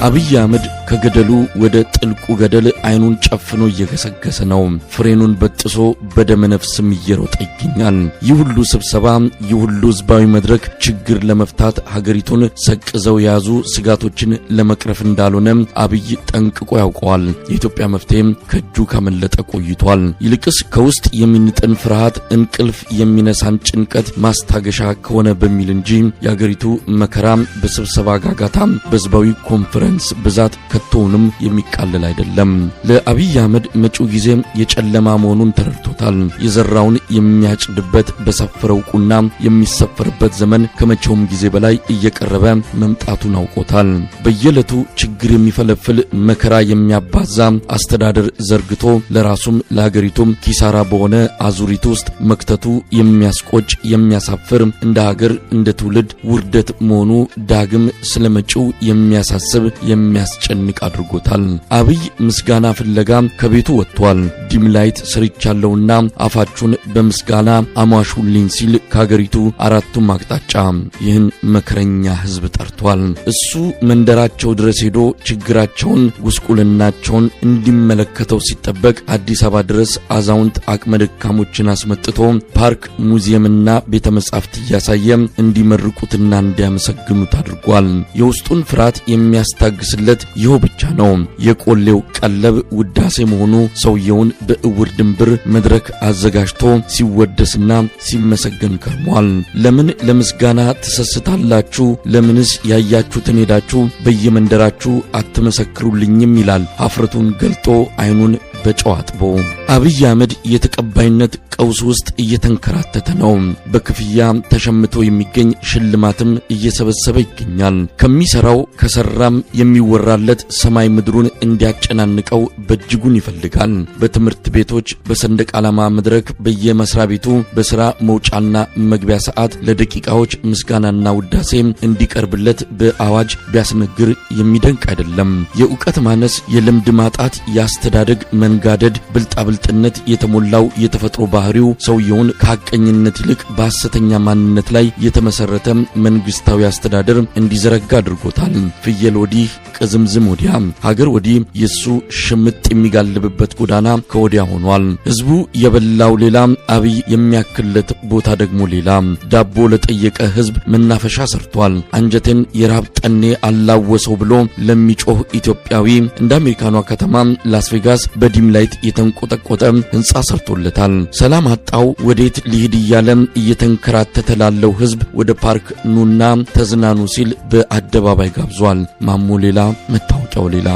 አብይ አህመድ ከገደሉ ወደ ጥልቁ ገደል አይኑን ጨፍኖ እየገሰገሰ ነው። ፍሬኑን በጥሶ በደመ ነፍስም እየሮጠ ይገኛል። ይህ ሁሉ ስብሰባ፣ ይህ ሁሉ ህዝባዊ መድረክ ችግር ለመፍታት፣ ሀገሪቱን ሰቅዘው የያዙ ስጋቶችን ለመቅረፍ እንዳልሆነ አብይ ጠንቅቆ ያውቀዋል። የኢትዮጵያ መፍትሄም ከእጁ ካመለጠ ቆይቷል። ይልቅስ ከውስጥ የሚንጥን ፍርሃት፣ እንቅልፍ የሚነሳን ጭንቀት ማስታገሻ ከሆነ በሚል እንጂ የሀገሪቱ መከራ በስብሰባ ጋጋታ፣ በህዝባዊ ኮንፈረንስ ብዛት ከቶውንም የሚቃለል አይደለም። ለአብይ አህመድ መጪው ጊዜ የጨለማ መሆኑን ተረድቶታል። የዘራውን የሚያጭድበት፣ በሰፈረው ቁና የሚሰፈርበት ዘመን ከመቼውም ጊዜ በላይ እየቀረበ መምጣቱን አውቆታል። በየዕለቱ ችግር የሚፈለፍል፣ መከራ የሚያባዛ አስተዳደር ዘርግቶ ለራሱም ለሀገሪቱም ኪሳራ በሆነ አዙሪት ውስጥ መክተቱ የሚያስቆጭ፣ የሚያሳፍር፣ እንደ ሀገር እንደ ትውልድ ውርደት መሆኑ ዳግም ስለመጪው የሚያሳስብ፣ የሚያስጨንቅ አድርጎታል። አብይ ምስጋና ፍለጋ ከቤቱ ወጥቷል። Dim light ሰርቻለሁና አፋችሁን በምስጋና አሟሹልኝ ሲል ከሀገሪቱ አራቱም አቅጣጫ ይህን መከረኛ ህዝብ ጠርቷል። እሱ መንደራቸው ድረስ ሄዶ ችግራቸውን፣ ጉስቁልናቸውን እንዲመለከተው ሲጠበቅ አዲስ አበባ ድረስ አዛውንት፣ አቅመ ደካሞችን አስመጥቶ ፓርክ፣ ሙዚየምና ቤተ መጻሕፍት እያሳየ እንዲመርቁትና እንዲያመሰግኑት አድርጓል። የውስጡን ፍርሃት የሚያስታግስለት ይኸው ብቻ ነው። የቆሌው ቀለብ ውዳሴ መሆኑ ሰውየውን በእውር ድንብር መድረክ አዘጋጅቶ ሲወደስና ሲመሰገን ከርሟል። ለምን ለምስጋና ትሰስታላችሁ? ለምንስ ያያችሁትን ሄዳችሁ በየመንደራችሁ አትመሰክሩልኝም? ይላል ሀፍረቱን ገልጦ፣ አይኑን በጨው አጥቦ። አብይ አህመድ የተቀባይነት ቀውስ ውስጥ እየተንከራተተ ነው። በክፍያ ተሸምቶ የሚገኝ ሽልማትም እየሰበሰበ ይገኛል። ከሚሰራው፣ ከሰራም የሚወራለት ሰማይ ምድሩን እንዲያጨናንቀው በእጅጉን ይፈልጋል። በትምህርት ቤቶች፣ በሰንደቅ ዓላማ መድረክ፣ በየመስሪያ ቤቱ በስራ መውጫና መግቢያ ሰዓት ለደቂቃዎች ምስጋናና ውዳሴ እንዲቀርብለት በአዋጅ ቢያስነግር የሚደንቅ አይደለም። የእውቀት ማነስ፣ የልምድ ማጣት፣ የአስተዳደግ መንጋደድ፣ ብልጣብልጥነት የተሞላው የተፈጥሮ ባህሪው ሰውየውን ከሐቀኝነት ይልቅ በሐሰተኛ ማንነት ላይ የተመሰረተ መንግስታዊ አስተዳደር እንዲዘረጋ አድርጎታል። ፍየል ወዲህ ቅዝምዝም ወዲያ፣ ሀገር ወዲህ፣ የሱ ሽምጥ የሚጋልብበት ጎዳና ከወዲያ ሆኗል። ህዝቡ የበላው ሌላ፣ አብይ የሚያክልለት ቦታ ደግሞ ሌላ። ዳቦ ለጠየቀ ህዝብ መናፈሻ ሰርቷል። አንጀቴን የረሃብ ጠኔ አላወሰው ብሎ ለሚጮህ ኢትዮጵያዊ እንደ አሜሪካኗ ከተማ ላስ ቬጋስ በ dim light የተንቆጠቆጠ ህንጻ ሰርቶለታል። ሰላም አጣው፣ ወዴት ሊሄድ እያለ እየተንከራተተ ላለው ህዝብ ወደ ፓርክ ኑና ተዝናኑ ሲል በአደባባይ ጋብዟል። ማሞ ሌላ፣ መታወቂያው ሌላ።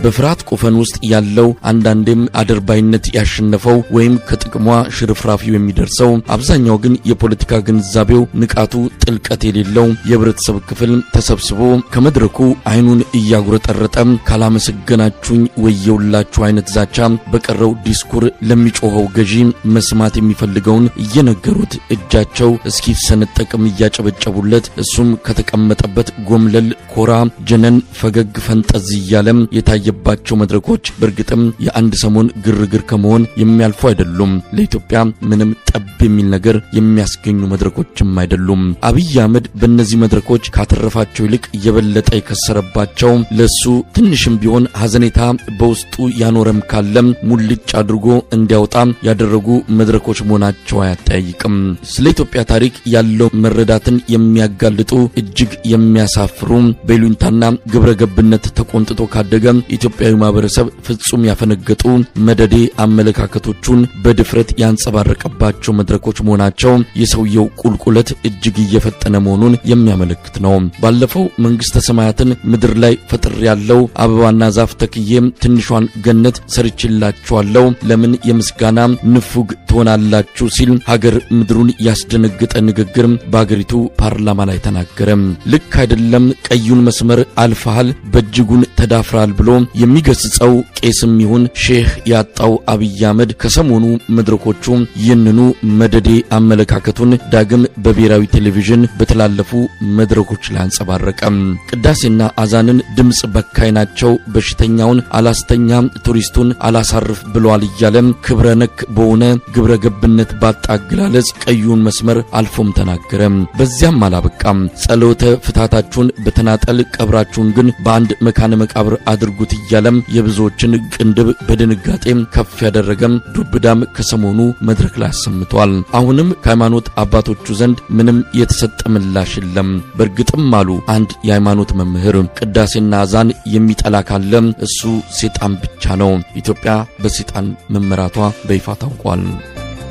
በፍርሃት ቆፈን ውስጥ ያለው፣ አንዳንዴም አድርባይነት ያሸነፈው ወይም ከጥቅሟ ሽርፍራፊው የሚደርሰው፣ አብዛኛው ግን የፖለቲካ ግንዛቤው፣ ንቃቱ ጥልቀት የሌለው የህብረተሰብ ክፍል ተሰብስቦ ከመድረኩ አይኑን እያጉረጠረጠ ካላመሰገናችሁኝ ወየውላችሁ አይነት ዛቻ በቀረው ዲስኩር ለሚጮኸው ገዢ መስማት የሚፈልገውን እየነገሩት፣ እጃቸው እስኪሰነጠቅም እያጨበጨቡለት፣ እሱም ከተቀመጠበት ጎምለል፣ ኮራ፣ ጀነን፣ ፈገግ፣ ፈንጠዝ እያለም የታየባቸው መድረኮች በእርግጥም የአንድ ሰሞን ግርግር ከመሆን የሚያልፉ አይደሉም። ለኢትዮጵያ ምንም ጠብ የሚል ነገር የሚያስገኙ መድረኮችም አይደሉም። አብይ አህመድ በእነዚህ መድረኮች ካተረፋቸው ይልቅ የበለጠ የከሰረባቸው፣ ለሱ ትንሽም ቢሆን ሐዘኔታ በውስጡ ያኖረም ካለም ሙልጭ አድርጎ እንዲያወጣ ያደረጉ መድረኮች መሆናቸው አያጠያይቅም። ስለ ኢትዮጵያ ታሪክ ያለው መረዳትን የሚያጋልጡ፣ እጅግ የሚያሳፍሩ፣ በይሉኝታና ግብረ ገብነት ተቆንጥጦ ካደገ ኢትዮጵያዊ ማህበረሰብ ፍጹም ያፈነገጡ መደዴ አመለካከቶቹን በድፍረት ያንጸባረቀባቸው መድረኮች መሆናቸው የሰውየው ቁልቁለት እጅግ እየፈጠነ መሆኑን የሚያመለክት ነው። ባለፈው መንግስተ ሰማያትን ምድር ላይ ፈጥሬያለሁ፣ አበባና ዛፍ ተክዬም ትንሿን ገነት ሰርችላችኋለሁ፣ ለምን የምስጋና ንፉግ ትሆናላችሁ ሲል ሀገር ምድሩን ያስደነገጠ ንግግር በአገሪቱ ፓርላማ ላይ ተናገረ። ልክ አይደለም፣ ቀዩን መስመር አልፈሃል፣ በእጅጉን ተዳፍራል ብሎ የሚገስጸው ቄስም ይሁን ሼህ ያጣው አብይ አህመድ ከሰሞኑ መድረኮቹ ይህንኑ መደዴ አመለካከቱን ዳግም በብሔራዊ ቴሌቪዥን በተላለፉ መድረኮች ላይ አንጸባረቀ። ቅዳሴና አዛንን ድምጽ በካይ ናቸው፣ በሽተኛውን አላስተኛም፣ ቱሪስቱን አላሳርፍ ብሏል እያለም ክብረ ነክ በሆነ ግብረ ገብነት ባጣ አገላለጽ ቀዩን መስመር አልፎም ተናገረ። በዚያም አላበቃም። ጸሎተ ፍታታችሁን በተናጠል ቀብራችሁን ግን በአንድ መካነ መቃብር አድርጉት እያለም የብዙዎችን ቅንድብ በድንጋጤ ከፍ ያደረገም ዱብዳም ከሰሞኑ መድረክ ላይ አሰምቷል። አሁንም ከሃይማኖት አባቶቹ ዘንድ ምንም የተሰጠ ምላሽ የለም። በእርግጥም አሉ አንድ የሃይማኖት መምህር፣ ቅዳሴና አዛን የሚጠላ ካለ እሱ ሴጣን ብቻ ነው። ኢትዮጵያ በሴጣን መመራቷ በይፋ ታውቋል።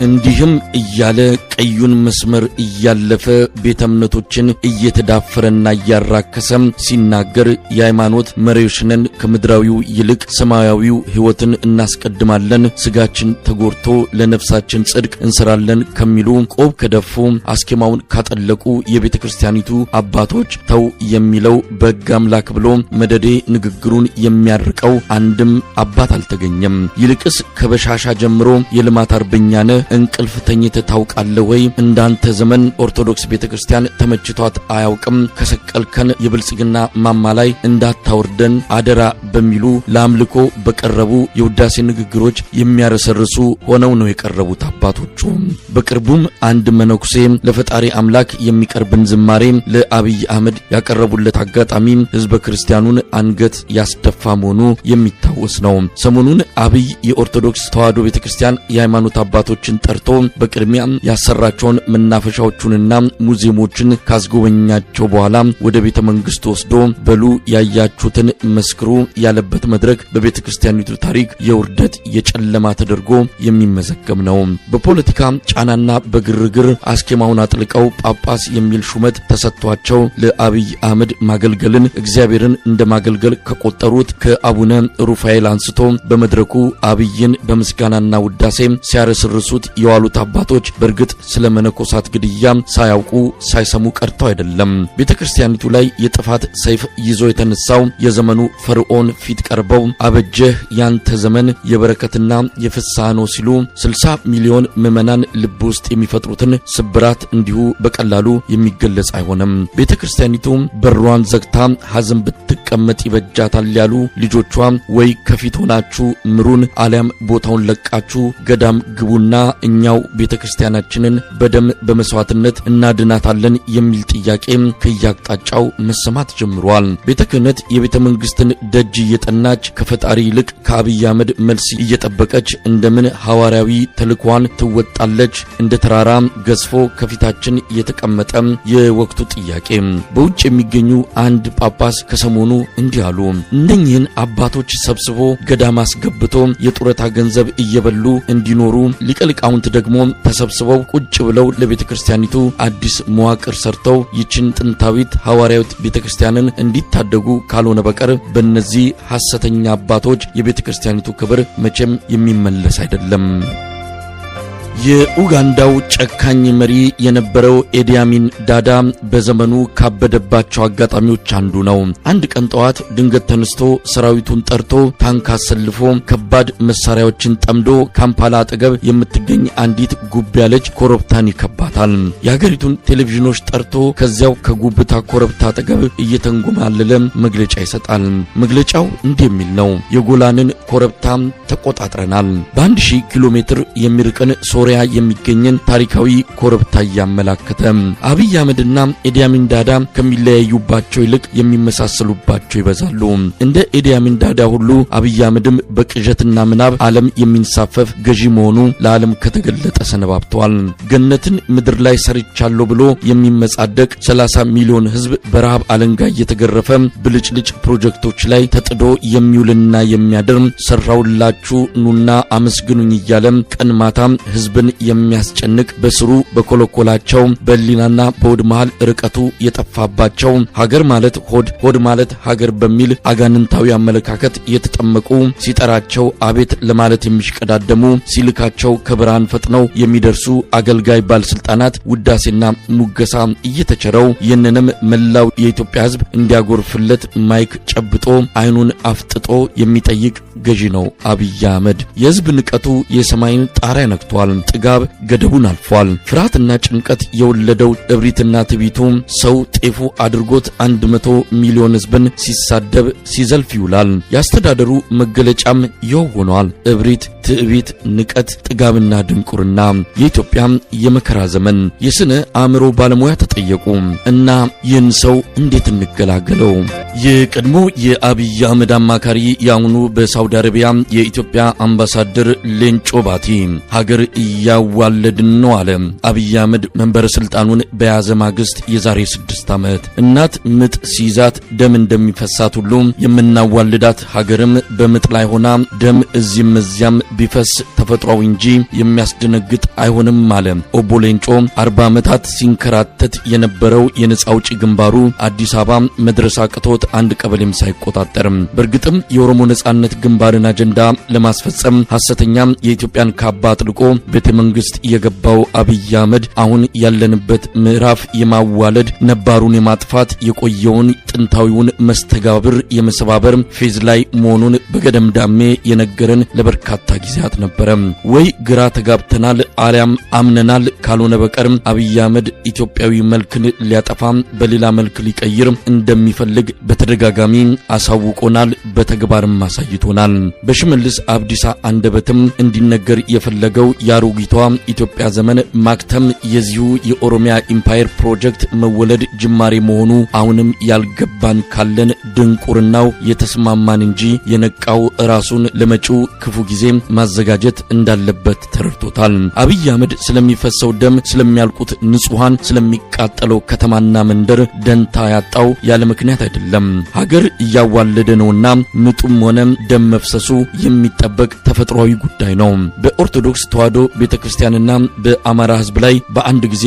እንዲህም እያለ ቀዩን መስመር እያለፈ ቤተ እምነቶችን እየተዳፈረና እያራከሰም ሲናገር የሃይማኖት መሪዎች ነን፣ ከምድራዊው ይልቅ ሰማያዊው ሕይወትን እናስቀድማለን፣ ስጋችን ተጎድቶ ለነፍሳችን ጽድቅ እንሰራለን ከሚሉ ቆብ ከደፉ አስኬማውን ካጠለቁ የቤተ ክርስቲያኒቱ አባቶች ተው የሚለው በሕግ አምላክ ብሎ መደዴ ንግግሩን የሚያርቀው አንድም አባት አልተገኘም። ይልቅስ ከበሻሻ ጀምሮ የልማት አርበኛ ነህ፣ እንቅልፍ ተኝተህ ታውቃለህ ወይ? እንዳንተ ዘመን ኦርቶዶክስ ቤተክርስቲያን ተመችቷት አያውቅም። ከሰቀልከን የብልጽግና ማማ ላይ እንዳታወርደን አደራ በሚሉ ለአምልኮ በቀረቡ የውዳሴ ንግግሮች የሚያረሰርሱ ሆነው ነው የቀረቡት አባቶቹ። በቅርቡም አንድ መነኩሴ ለፈጣሪ አምላክ የሚቀርብን ዝማሬ ለአብይ አህመድ ያቀረቡለት አጋጣሚ ህዝበ ክርስቲያኑን አንገት ያስደፋ መሆኑ የሚታወስ ነው። ሰሞኑን አብይ የኦርቶዶክስ ተዋሕዶ ቤተክርስቲያን የሃይማኖት አባቶችን ጠርቶ በቅድሚያ ያሰራቸውን መናፈሻዎቹንና ሙዚየሞችን ካስጎበኛቸው በኋላ ወደ ቤተ መንግስቱ ወስዶ በሉ ያያችሁትን መስክሩ ያለበት መድረክ በቤተ ክርስቲያኒቱ ታሪክ የውርደት የጨለማ ተደርጎ የሚመዘገብ ነው። በፖለቲካ ጫናና በግርግር አስኬማውን አጥልቀው ጳጳስ የሚል ሹመት ተሰጥቷቸው ለአብይ አህመድ ማገልገልን እግዚአብሔርን እንደማገልገል ከቆጠሩት ከአቡነ ሩፋኤል አንስቶ በመድረኩ አብይን በምስጋናና ውዳሴ ሲያረስርሱት የዋሉት አባቶች በእርግጥ ስለ መነኮሳት ግድያ ሳያውቁ ሳይሰሙ ቀርተው አይደለም። ቤተክርስቲያኒቱ ላይ የጥፋት ሰይፍ ይዞ የተነሳው የዘመኑ ፈርዖን ፊት ቀርበው አበጀህ ያንተ ዘመን የበረከትና የፍስሐ ነው ሲሉ 60 ሚሊዮን ምዕመናን ልብ ውስጥ የሚፈጥሩትን ስብራት እንዲሁ በቀላሉ የሚገለጽ አይሆንም። ቤተክርስቲያኒቱ በሯን ዘግታ ሐዘን ብትቀመጥ ይበጃታል ያሉ ልጆቿ ወይ ከፊት ሆናችሁ ምሩን፣ አሊያም ቦታውን ለቃችሁ ገዳም ግቡና እኛው ቤተክርስቲያናችንን በደም በመስዋዕትነት እናድናታለን የሚል ጥያቄ ከያቅጣጫው መሰማት ጀምሯል። ቤተ ክህነት የቤተ መንግስትን ደጅ እየጠናች ከፈጣሪ ይልቅ ከአብይ አህመድ መልስ እየጠበቀች እንደምን ሐዋርያዊ ተልኳን ትወጣለች? እንደ ተራራ ገዝፎ ከፊታችን የተቀመጠ የወቅቱ ጥያቄ። በውጭ የሚገኙ አንድ ጳጳስ ከሰሞኑ እንዲህ አሉ። እነኚህን አባቶች ሰብስቦ ገዳም አስገብቶ የጡረታ ገንዘብ እየበሉ እንዲኖሩ፣ ሊቀ ሊቃውንት ደግሞ ተሰብስበው ቁጭ ብለው ለቤተ ክርስቲያኒቱ አዲስ መዋቅር ሰርተው ይችን ጥንታዊት ሐዋርያዊት ቤተ ክርስቲያንን እንዲታደጉ ካልሆነ በቀር በእነዚህ ሐሰተኛ አባቶች የቤተ ክርስቲያኒቱ ክብር መቼም የሚመለስ አይደለም። የኡጋንዳው ጨካኝ መሪ የነበረው ኢዲ አሚን ዳዳ በዘመኑ ካበደባቸው አጋጣሚዎች አንዱ ነው። አንድ ቀን ጠዋት ድንገት ተነስቶ ሰራዊቱን ጠርቶ ታንክ አሰልፎ ከባድ መሳሪያዎችን ጠምዶ ካምፓላ አጠገብ የምትገኝ አንዲት ጉብ ያለች ኮረብታን ይከባታል። የሀገሪቱን ቴሌቪዥኖች ጠርቶ ከዚያው ከጉብታ ኮረብታ አጠገብ እየተንጎማለለ መግለጫ ይሰጣል። መግለጫው እንዲህ የሚል ነው። የጎላንን ኮረብታ ተቆጣጥረናል። በ1000 ኪሎ ሜትር የሚርቅን ሶሪያ የሚገኝን ታሪካዊ ኮረብታ እያመላከተ። አብይ አህመድና ኢዲ አሚን ዳዳ ከሚለያዩባቸው ይልቅ የሚመሳሰሉባቸው ይበዛሉ። እንደ ኢዲ አሚን ዳዳ ሁሉ አብይ አህመድም በቅዠትና ምናብ ዓለም የሚንሳፈፍ ገዢ መሆኑ ለዓለም ከተገለጠ ሰነባብተዋል። ገነትን ምድር ላይ ሰርቻለሁ ብሎ የሚመጻደቅ 30 ሚሊዮን ሕዝብ በረሃብ አለንጋ እየተገረፈ ብልጭልጭ ፕሮጀክቶች ላይ ተጥዶ የሚውልና የሚያድር ሰራውላችሁ ኑና አመስግኑኝ እያለ ቀን ማታ ህዝብ ህዝብን የሚያስጨንቅ በስሩ በኮለኮላቸው በህሊናና በሆድ መሃል ርቀቱ የጠፋባቸው ሀገር ማለት ሆድ፣ ሆድ ማለት ሀገር በሚል አጋንንታዊ አመለካከት የተጠመቁ፣ ሲጠራቸው አቤት ለማለት የሚሽቀዳደሙ፣ ሲልካቸው ከብርሃን ፈጥነው የሚደርሱ አገልጋይ ባለስልጣናት ውዳሴና ሙገሳ እየተቸረው፣ ይህንንም መላው የኢትዮጵያ ህዝብ እንዲያጎርፍለት ማይክ ጨብጦ አይኑን አፍጥጦ የሚጠይቅ ገዢ ነው አብይ አህመድ። የህዝብ ንቀቱ የሰማይን ጣሪያ ነክቷል። ጥጋብ ገደቡን አልፏል። ፍርሃትና ጭንቀት የወለደው እብሪትና ትዕቢቱ ሰው ጤፉ አድርጎት 100 ሚሊዮን ህዝብን ሲሳደብ ሲዘልፍ ይውላል። የአስተዳደሩ መገለጫም ይኸው ሆኗል። እብሪት፣ ትዕቢት፣ ንቀት፣ ጥጋብና ድንቁርና። የኢትዮጵያ የመከራ ዘመን። የስነ አእምሮ ባለሙያ ተጠየቁ እና ይህን ሰው እንዴት እንገላገለው? የቀድሞ የአብይ አህመድ አማካሪ፣ የአሁኑ በሳውዲ አረቢያ የኢትዮጵያ አምባሳደር ሌንጮ ባቲ ሀገር እያዋለድን ነው አለ። አብይ አህመድ መንበረ ስልጣኑን በያዘ ማግስት የዛሬ 6 ዓመት እናት ምጥ ሲይዛት ደም እንደሚፈሳት ሁሉ የምናዋልዳት ሀገርም በምጥ ላይ ሆና ደም እዚህም እዚያም ቢፈስ ተፈጥሯዊ እንጂ የሚያስደነግጥ አይሆንም አለ። ኦቦ ሌንጮ 40 ዓመታት ሲንከራተት የነበረው የነጻ አውጪ ግንባሩ አዲስ አበባ መድረስ አቅቶት አንድ ቀበሌም ሳይቆጣጠርም፣ በእርግጥም የኦሮሞ ነጻነት ግንባርን አጀንዳ ለማስፈጸም ሐሰተኛ የኢትዮጵያን ካባ አጥልቆ ቤተ መንግስት የገባው አብይ አህመድ አሁን ያለንበት ምዕራፍ የማዋለድ፣ ነባሩን የማጥፋት፣ የቆየውን ጥንታዊውን መስተጋብር የመሰባበር phase ላይ መሆኑን በገደምዳሜ የነገረን ለበርካታ ጊዜያት ነበረ። ወይ ግራ ተጋብተናል አሊያም አምነናል። ካልሆነ በቀርም አብይ አህመድ ኢትዮጵያዊ መልክን ሊያጠፋ በሌላ መልክ ሊቀይር እንደሚፈልግ በተደጋጋሚ አሳውቆናል፣ በተግባርም አሳይቶናል። በሽመልስ አብዲሳ አንደበትም እንዲነገር የፈለገው የአሮጊቷ ኢትዮጵያ ዘመን ማክተም የዚሁ የኦሮሚያ ኢምፓየር ፕሮጀክት መወለድ ጅማሬ መሆኑ አሁንም ያልገባን ካለን ድንቁርናው የተስማማን እንጂ የነቃው ራሱን ለመጪው ክፉ ጊዜ ማዘጋጀት እንዳለበት ተረድቶታል። አብይ አህመድ ስለሚፈሰው ደም፣ ስለሚያልቁት ንጹሐን፣ ስለሚቃጠለው ከተማና መንደር ደንታ ያጣው ያለ ምክንያት አይደለም። ሀገር እያዋለደ ነውና ምጡም ሆነ ደም መፍሰሱ የሚጠበቅ ተፈጥሯዊ ጉዳይ ነው። በኦርቶዶክስ ተዋሕዶ ቤተክርስቲያንና በአማራ ሕዝብ ላይ በአንድ ጊዜ